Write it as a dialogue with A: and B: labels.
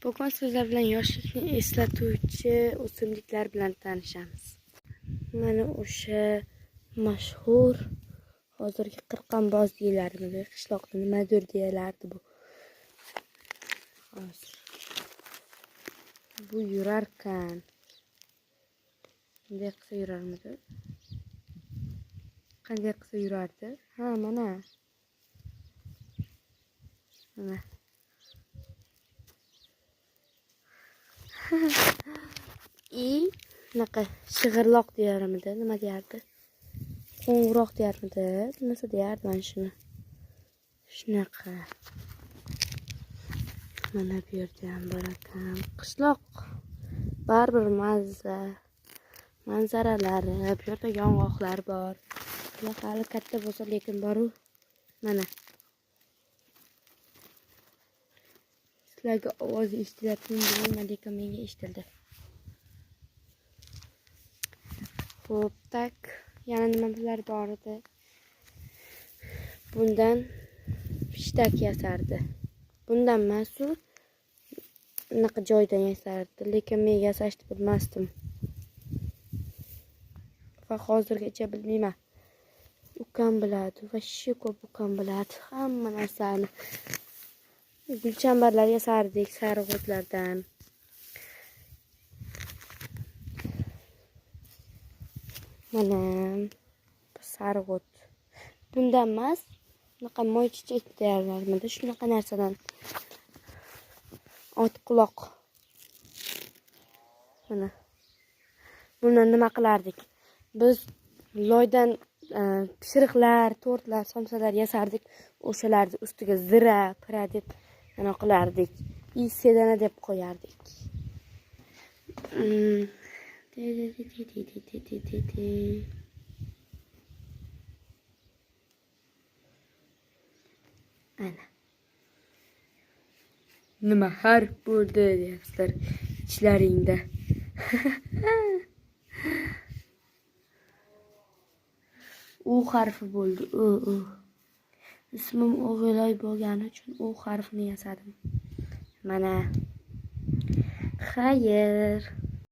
A: Bugun sizlar bilan yoshlikni eslatuvchi o'simliklar bilan tanishamiz. Mana o'sha mashhur hozirgi qirqonboz deyilarmi, qishloqda nimadir deyilardi bu. Hozir bu yurarkan. Qanday qilsa yurarmidi? Qanday qilsa yurardi? Ha, mana. Mana. I bunaqa shig'irloq deyarmidi? Nima deyardi? Qo'ng'iroq deyarmidi? Nimasi deyardi mana shuni? Shunaqa. Mana bu yerda ham bor ekan. Qishloq baribir mazza manzaralari, bu yerda yong'oqlar bor. Bular hali katta bo'lsa, lekin boru mana. Sizlarga ovozi eshitilyaptimi bilmayman, lekin menga eshitildi. Xo'p, tak, yana nimalar bor edi? Bundan pishtak yasardi. Bundan emas, u unaqa joydan yasardi, lekin men yasashni bilmasdim. Va hozirgacha bilmayman. Ukam biladi, vashshe ko'p ukam biladi hamma narsani. Gulchambarlar yasardik sariq o'tlardan. Mana sariq o't. Bundan emas, bunaqa moychichak deyarlarmidi, shunaqa narsadan. Ot quloq. Mana. Bundan nima qilardik? Biz loydan pishiriqlar, tortlar, somsalar yasardik. O'shalarni ustiga zira, pira deb nima qilardik. I sedana deb qo'yardik. Ana. Nima harf bo'ldi deyapsizlar ichlaringda. U harfi bo'ldi. U, U. Ismim O'g'iloy bo'lgani uchun U harfini yasadim. Mana. Xayr.